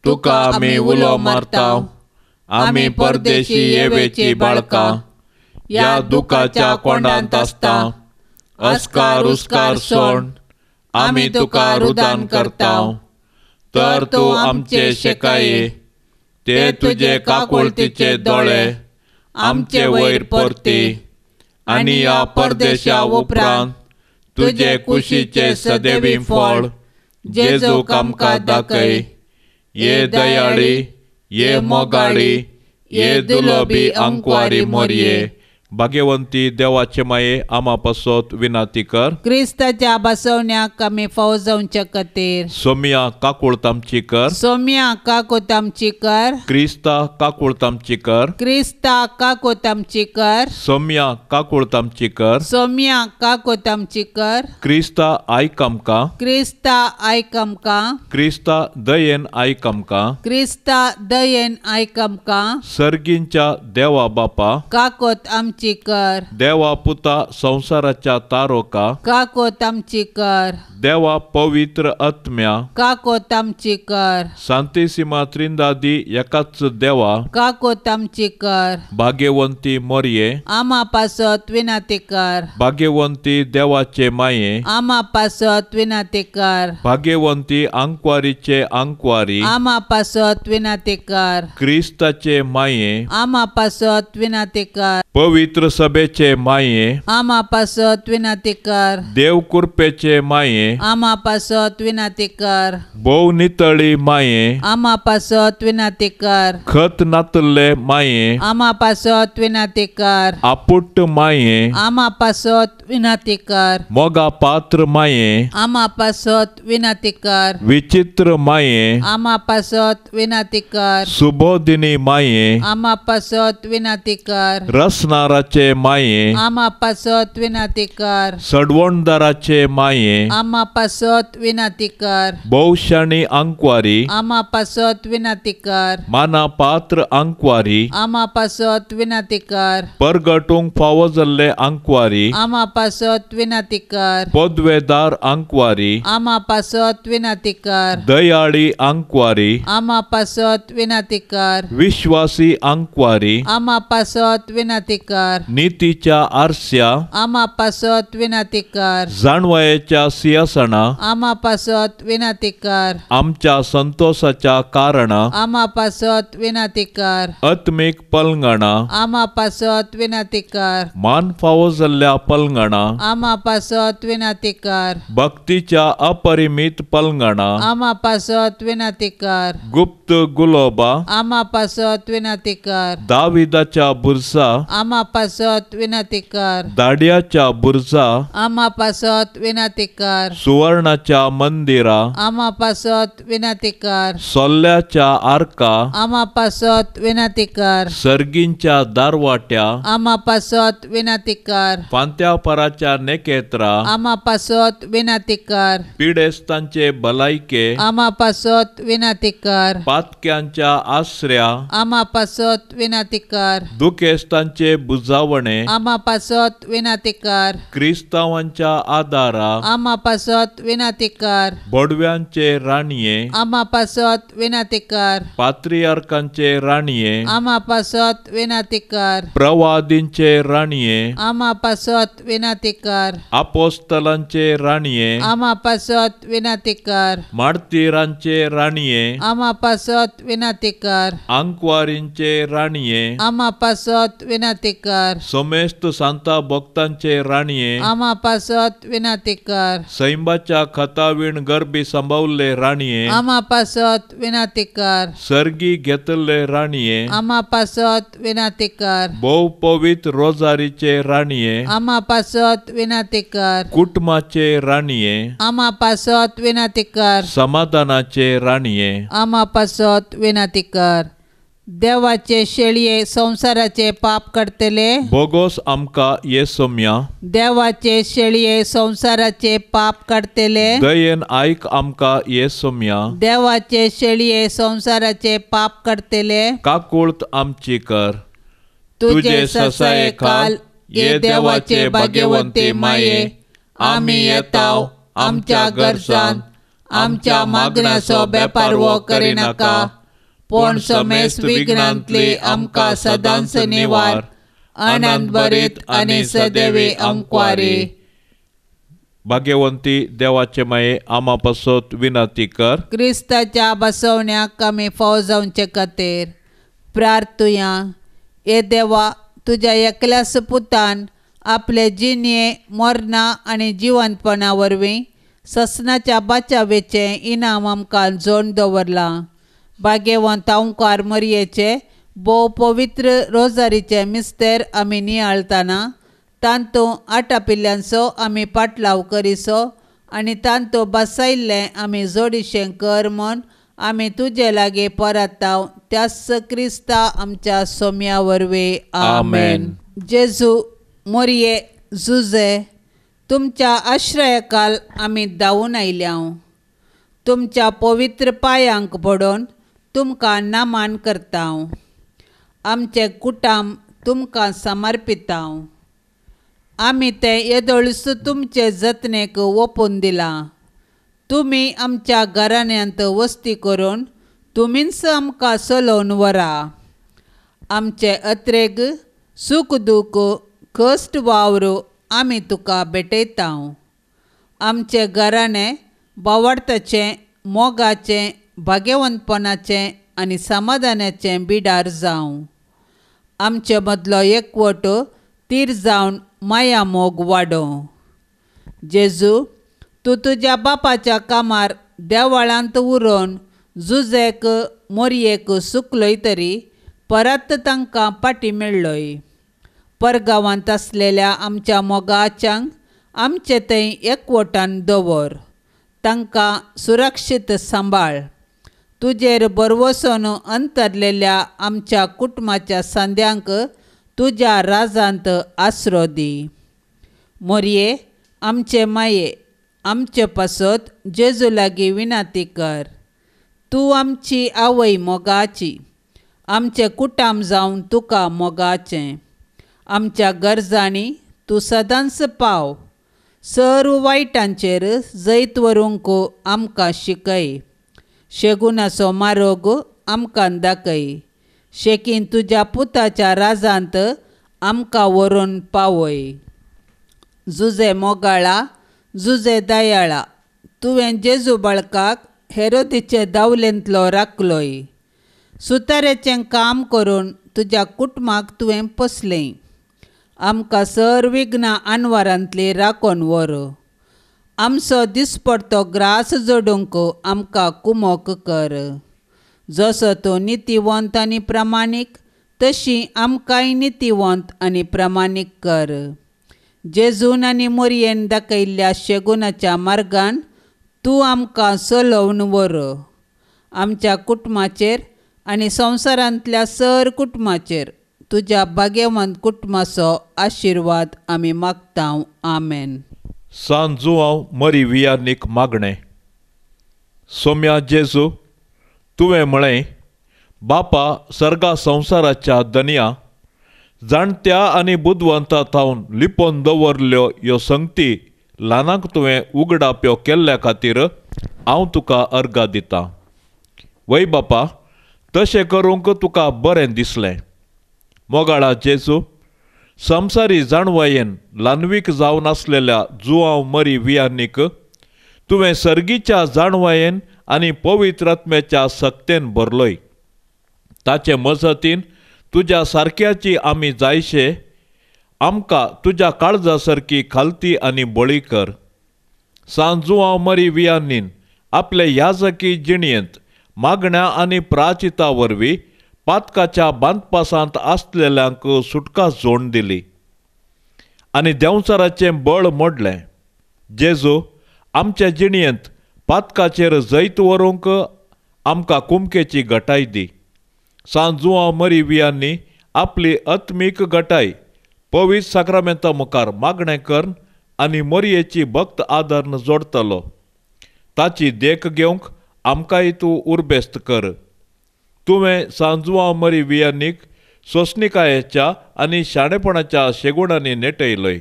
तुका आमी उलो मारता, आमी परदेशी येवेची बाळकां, ह्या दुखाच्या कोंडांत आसता, अस्कार उस्कार सोड आमी तुका रुदान करता, तर तूं आमचे शेकाये, ते तुजे काकुळतीचे दोळे आमचे वयर परती, आनी ह्या परदेशा उपरांत तुजे कुशीचे सदैवी फळ जेजूक आमकां दाखय. ये दयाळी, ये मोगाळी, ये दुलोबी अंकवारी मोरये, भाग्यवंती देवाचे माये आमा पासत विनंती कर. क्रिस्ताच्या बसवण्याक आमी फावो जावचे खातीर. सोमिया काकुळत आमची कर. सोमिया काकुळत आमची कर. क्रिस्ता काकुळत आमची कर. क्रिस्ता काकुळत आमची कर. सोमिया काकुळत आमची कर. सोमिया काकुळत आमची कर. क्रिस्ता आयक आमकां. क्रिस्ता आयक आमकां. क्रिस्ता दयेन आयक आमकां. क्रिस्ता दयेन आयक आमकां. सर्गींच्या देवा बापा काकुळत आमची कर. देवा पुता संवसाराच्या तारोका काकुळत आमची कर. देवा पवित्र आत्म्या काकुळत आमची कर. सांतिसिमा त्रिंदादी एकाच देवा काकुळत आमची कर. भाग्यवंती मोरये आमा पासत विनंती कर. भाग्यवंती देवाचे माये आमा पासत विनंती कर. भाग्यवंती आंकवारीचे आंकवारी आमा पासत विनंती कर. क्रिस्ताचे माये आमा पासत विनंती कर. पवित्र सभेचे माये आमा पासत विनंती कर. देव कृपेचे माये आमा पासत विनंती कर. भोव नितळी माये आमा पासत विनंती कर. खत नातल्ले माये आमा पासत विनंती कर. आपुट्ट माये आमा पासत विनंती कर. मोगा पात्र माये आमा पासत विनंती कर. विचित्र माये आमा पासत विनंती कर. सुबोधिनी माये आमा पासत विनंती कर. रसनाराचे माये आमा पासत विनंती कर. सडवणदाराचे माये आमा पासत विनंती कर. भोवशाणी आंकवारी आमा पासत विनंती कर. माना पात्र आंकवारी आमा पासत विनंती कर. परगटूंक फावो जाल्ले आंकवारी आमा पासत विनंती कर. पदवेदार आंकवारी आमा पासत विनंती कर. दयाळी आंकवारी आमा पासत विनंती कर. विश्वासी आंकवारी आमा पासत विनंती कर. नितीच्या आरस्या आमा पासत विनंती कर. जाणवयेच्या सिंहासना आमा पासत विनंती कर. आमच्या संतोषाच्या कारणा आमा पासत विनंती कर. आत्मीक पलंगणा आमा पासत विनंती कर. मान फावो जाल्ल्या पलंगणा आमा पासत विनंती कर. भक्तीच्या अपरिमित पलंगणा आमा पासत विनंती कर. गुप्त गुलोबा आमा पासत विनंती कर. दाविदाच्या बुरसा आमा पासत विनंती कर. दाड्याच्या बुरजा आमा पासत विनंती कर. सुवर्णाच्या मंदिरा आमा पासत विनंती कर. सोल्ल्याच्या आर्का आमा पासत विनंती कर. सर्गींच्या दारवाट्या आमा पासत विनंती कर. फांत्यापराच्या नेकेत्रा आमा पासत विनंती कर. पिडेस्तांचे भलायके आमा पासत विनंती कर. पातक्यांच्या आसऱ्या आमा पासत विनंती कर. दुखेस्तांचे बुजावणे आमा पासत विनंती कर. क्रिस्तावांच्या आदारा आमा पासत विनंती कर. बोडव्यांचे राणये आमा पासत विनंती कर. पात्रियार्कांचे राणये आमा पासत विनंती कर. प्रवादींचे राणये आमा पासत विनंती कर. आपोस्तलांचे राणये आमा पासत विनंती कर. मार्तीरांचे राणये आमा पासत विनंती कर. आंकवारींचे राणये आमा पासत विनंती कर. समेस्त सांता भक्तांचे राणये आमा पासत विनंती कर. सैमा थैंबाच्या खतावीण गरबी सांबावल्ले राणये, आमा पासत विनाती कर। सर्गी घेतल्ले राणये, आमा पासत विनाती कर। भोव पवित्र रोजारीचे राणये, आमा पासत विनाती कर। कुटुंबाचे राणये, आमा पासत विनाती कर। समाधानाचे राणये, आमा पासत विनाती कर। देवाचे शेळये संवसाराचे पाप करतले, बोगोस आमकां ये सोम्या। देवाचे शेळये संवसाराचे पाप करतले, दयेन आयक आमकां ये सोम्या। देवाचे शेळये संवसाराचे पाप करतले, काकुळत आमची कर। तुझे ससाये काल ये देवाचे भाग्यवंती माये, आमी येताव आमच्या गरजान, आमच्या मागण्याचो बेपारवो करिनाका, पूण समेस्त विघ्नांतली आमकां सदांच निवार। आनंद भरीत आनी सदैवी अंकवारी। भाग्यवंती देवाचे माये, आमा पासत विनंती कर। क्रिस्ताच्या बसवण्याक आमी फाव जावचे खातीर प्रार्थुया। हे देवा, तुज्या एकल्याच पुतान आपले जिणये मरणां आनी जिवंतपणा वरवीं ससनाच्या बाचावेचें इनाम आमकां जोडून दवरलां। भाग्यवंत ओंकार मरयेचे भोव पवित्र रोजारीचे मिस्तेर आमी नियाळतना तांतूं आटापिल्ल्यांचो आमी पाटलाव करिसो आनी तांतूं बसायिल्लें आमी जोडिशें कर म्हूण आमी तुजे लागीं परताव त्याच क्रिस्ता आमच्या सोम्या वरवीं। आमेन। जेजू मोरये जुजे, तुमच्या आश्रयाकाल आमी धांवून आयल्याव। तुमच्या पवित्र पांयांक पडून तुमकां नामान करताव। आमचें कुटाम तुमकां समर्पिताव। आमी तें येदोळूच तुमचे जतनेक ओपून दिलां। तुमी आमच्या घराण्यांत वस्ती करून तुमीच आमकां चलोवन व्हरा। आमचे अत्रेग सूख दूख कश्ट वावर आमी तुका भेटयताव। आमचें घराणें बावडताचें, मोगाचें, भाग्यवंतपणाचें आनी समाधानाचें बिडार जावं। आमचे मदलो एकवट तीर जावन माया मोग वाडोवं। जेजू, तूं तुज्या बापाच्या कामार देवळांत उरोवन जुजेक मोरयेक सुकलोय तरी परत तांकां पाटी मेळ्ळोय। परगांवांत आसलेल्या आमच्या मोगाच्यांक आमचे थंय एकवटान दवर, तांकां सुरक्षीत सांबाळ। तुजेर बरवसून अंतरलेल्या आमच्या कुटुंबाच्या सांद्यांक तुज्या राजांत आसरो दी। मोरये आमचे माये, आमचे पासत जेजू लागीं विनंती कर। तूं आमची आवय मोगाची, आमचें कुटाम जावन तुका मोगाचें। आमच्या गरजांनी तूं सदांच पाव। सर्व वायटांचेर जैत व्हरूंक आमकां शिकय। शेगुणाचो मारोग आमकां दाखय। शेकीन तुज्या पुताच्या राजांत आमकां व्हरून पावय। जुजे मोगाळा, जुजे दयाळा, तुवें जेजू बाळकाक हेरोदीचे दावलेंतलो राखलोय। सुतारेचें काम करून तुज्या कुटुंबाक तुवें पोसलें। आमकां सर विघ्नां आनवारांतली राखून व्हर। आमचो दिसपडतो ग्रास जोडूंक आमकां कुमोक कर। जसो तूं नितीवंत आनी प्रामाणीक तशी आमकांय नितीवंत आनी प्रामाणीक कर। जेजून आनी मोरयेन दाखयल्ल्या शेगुणाच्या मार्गान तूं आमकां चलोवन व्हर। आमच्या कुटुंबाचेर आनी संवसारांतल्या सर कुटुंबाचेर तुज्या भाग्यवंत कुटुंबाचो आशिर्वाद आमी मागता। आमेन। सान जुआंव मरी वियानीक मागणें। सोम्या जेजू, तुवें म्हळें, बापा सर्गा संवसाराच्या दनया जाणत्या आनी बुदवंता थावन लिपोवन दवरल्यो ह्यो संगती ल्हानांक तुवें उगडाप्यो केल्ल्या खातीर हांव तुका अर्गां दितां। वय बापा, तशें करूंक तुका बरें दिसलें। मोगाळा जेजू, संवसारी जाणवायेन ल्हानवीक जावन आसलेल्या जुआंव मरी वियानीक तुवें सर्गीच्या जाणवायेन आनी पवित्र आत्म्याच्या सक्तेन भरलोय। ताचे मजतीन तुज्या सारक्याची आमी जायशे आमकां तुज्या काळजा सारकी खालती आनी बळी कर। सांत जुआंव मरी वियानीन आपले याजकी जिणयेंत मागण्या आनी प्राचिता वरवीं पातकाच्या बांदपासांत आसलेल्यांक सुटका जोड दिली आनी देंवचाराचें बळ मोडलें. जेजू, आमच्या जिणयेंत पातकाचेर जैत व्हरूंक आमकां कुमकेची गटाय दी. सांत जुआंव मरी वियानी आपली आत्मीक गटाय पवित्र साक्रामेंता मुखार मागणें करून आनी मोरयेची भक्त आदारन जोडटलो. ताची देख घेवंक आमकांय तूं उर्बेस्त कर. तुवें सांत जुआंव मरी वियानीक सोंसणिकायेच्या आनी शाणेपणाच्या शेगुणांनी नेटयलय.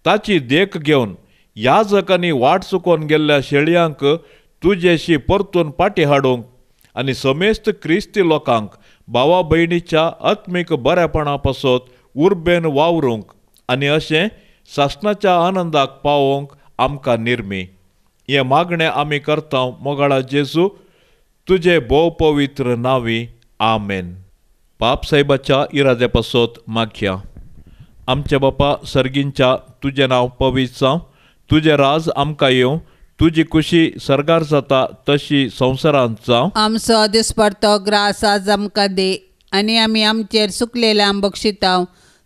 ताची देख घेवन याजकांनी वाट चुकोवन गेल्ल्या शेळयांक तुजेशी परतून पाटी हाडूंक आनी समेस्त क्रिस्ती लोकांक भावा भयणीच्या आत्मीक बरेपणा पासत उर्बेन वावरूंक आनी अशें सासणाच्या आनंदाक पावोवंक आमकां निर्मी. हें मागणें आमी करता मोगाळा जेजू, तुजे भोव पवित्र नांवी, आमेन. बाप साहेबाच्या इराद्या पासत मागया. आमच्या बापा सर्गींच्या, तुजें नांव पवित्र जावं, तुजें राज आमकां येवं, तुजी खुशी सर्गार जाता तशी संवसारांत जावं. आमचो दिसपडतो ग्रास आज आमकां दी आनी आमी आमचेर सुकलेल्यांक बक्षितांव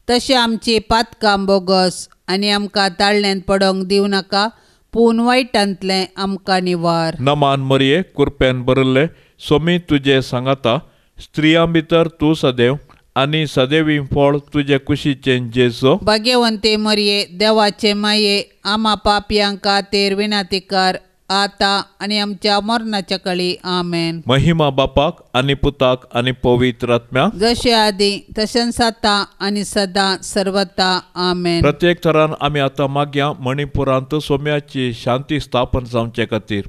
तशें आमची पातकां बोगस आनी आमकां ताळण्यांत पडोंक दिवं नाका, पूण वायटांतलें आमकां निवार. नमान मरये, कुरपेन भरिल्ले, सोमी तुजे सांगाता, स्त्रियां भितर तूं सदैव आनी सदैवी फळ तुजे कुशीचें जेजू. भाग्यवंते मरये, देवाचे माये, आमा पापयांक खातीर विनंती कर आतां आनी आमच्या मरणाच्या कळी. आमेन. महिमा बापाक आनी पुताक आनी पवित्र आत्म्याक, जशे आदी तशेंच आतां आनी सदां सर्वता. आमेन. प्रत्येक थरान आमी आतां मागया मणिपुरांत सोम्याची शांती स्थापन जावचे खातीर.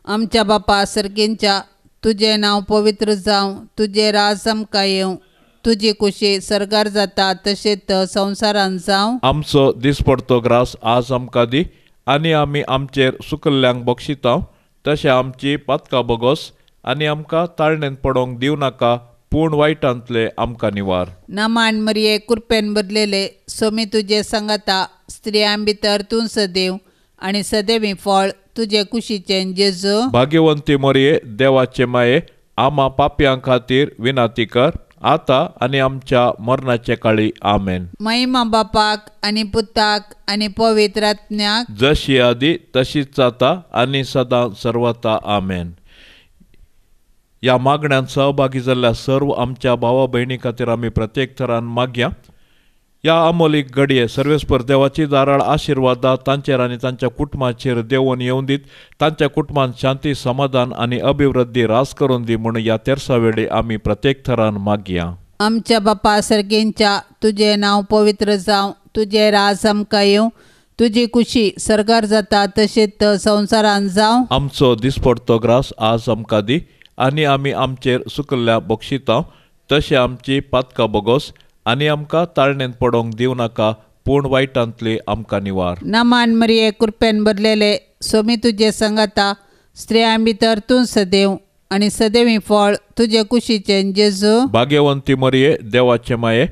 आमच्या बापा सर्गींच्या, तुजें नांव पवित्र जावं, तुजें राज आमकां येवं, तुजी खुशी सर्गार जाता तशेंच संवसारांत जावं. आमचो दिसपडतो ग्रास आज आमकां दी आनी आमी आमचेर सुकल्ल्यांक बक्षितांव तशें आमची पातकां बोगोस आनी आमकां ताळणेंत पडोवंक दिवं नाका, पूण वायटांतले आमकां निवार. नमान मरये, कुरपेन भरलेले, सोमी तुजे सांगाता, स्त्रियां भितर तूं सदैव आनी सदैवी फळ तुजे कुशीचें जेजू. भाग्यवंती मरये, देवाचे माये, आमा पापयां खातीर विनंती कर आतां आनी आमच्या मरणाचे काळी. आमेन. महिमा बापाक आनी पुताक आनी पवित्र आत्म्याक, जशी आदी तशीच जाता आनी सदां सर्वता. आमेन. ह्या मागण्यांत सहभागी जाल्ल्या सर्व आमच्या भावा भयणी खातीर आमी प्रत्येक थरान मागया. ह्या अमोलीक घडये सर्वेस्पर देवाची दाराळ आशिर्वादा तांचेर आनी तांच्या कुटुंबाचेर देवून येवन दीत, तांच्या कुटुंबान शांती, समाधान आनी अभिवृद्धी रास करून दी म्हणून ह्या तेरसा वेळी आमी प्रत्येक थरान मागया. आमच्या बापा सर्गींच्या, तुजें नांव पवित्र जावं, तुजें राज आमकां येवं, तुजी खुशी सर्गार जाता तशेंच संवसारांत जावं. आमचो दिसपडतो ग्रास आज आमकां दी आनी आमी आमचेर सुकल्ल्या बक्षितांव तशें आमची पातकां बोगोस आनी आमकां ताळणेंत पडोवंक दिवं नाका, पूण वायटांतली आमकां निवार. नमान मरये, कुरपेन भरलेले, सोमी तुजे सांगाता, स्त्रियां भितर तूं सदैव आनी सदैवी फळ तुजे कुशीचें जेजू. भाग्यवंती मरये, देवाचे माये,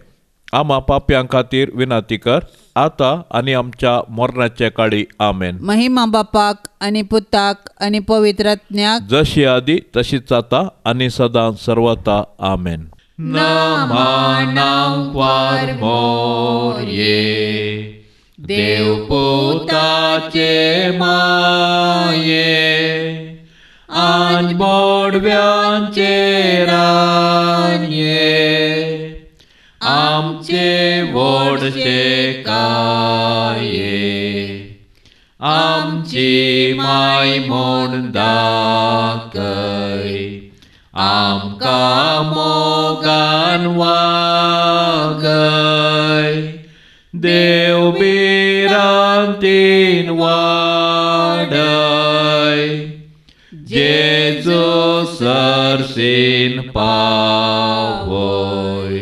आमा पापयां खातीर विनंती कर आतां आनी आमच्या मरणाचे काळी. आमेन. महिमा बापाक आनी पुताक आनी पवित्र आत्म्याक, जशी आदी तशीच आतां आनी सदां सर्वता. आमेन. नमनांक मोरये, देवपुताचे माये, आनी बोडव्यांचे रानये, आमचे व्हडशे काये, आमची माय म्हूण दाखय, आमकां मोगान वागय, देव भिरांतीन वाडय, जेजू सरसीन पावय,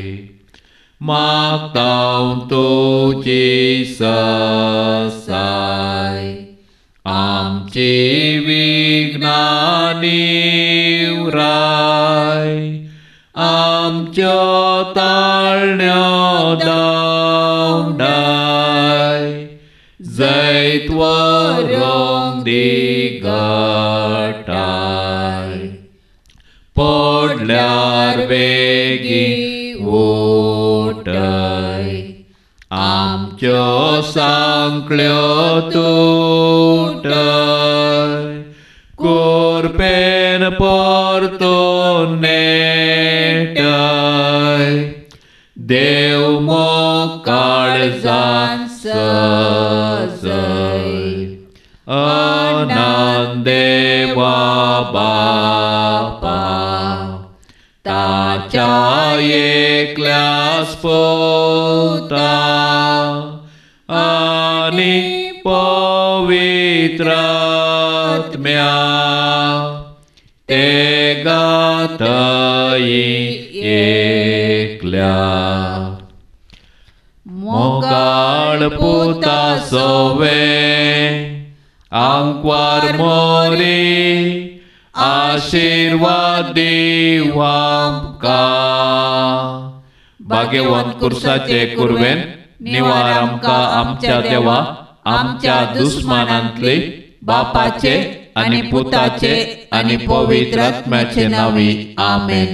मागता तुजी ससाय, आमची विघ्नां निवराय, आमच्यो ताळण्यो धांवडाय, जैतिवंत जैत व्हरूंक दी घटाय पडल्यार बेगीन उठय आमच्यो सांकळ्यो तुटय कुरपेन परतून नेटय देव मोग काळजान सजय अनंत देवा बापा ताच्या एकल्याच पुता आनी पवित्र आत्म्या ते गातई एकल्या मोगाळ पुता सोवे आंकवार मोरी आशीर्वाद दिव आमकां भाग्यवंत कुर्साचे कुरवेन निवार आमकां आमच्या देवा आमच्या दुस्मानांतली बापाचे आनी पुताचे आनी पवित्र आत्म्याचे नांवी आमेन.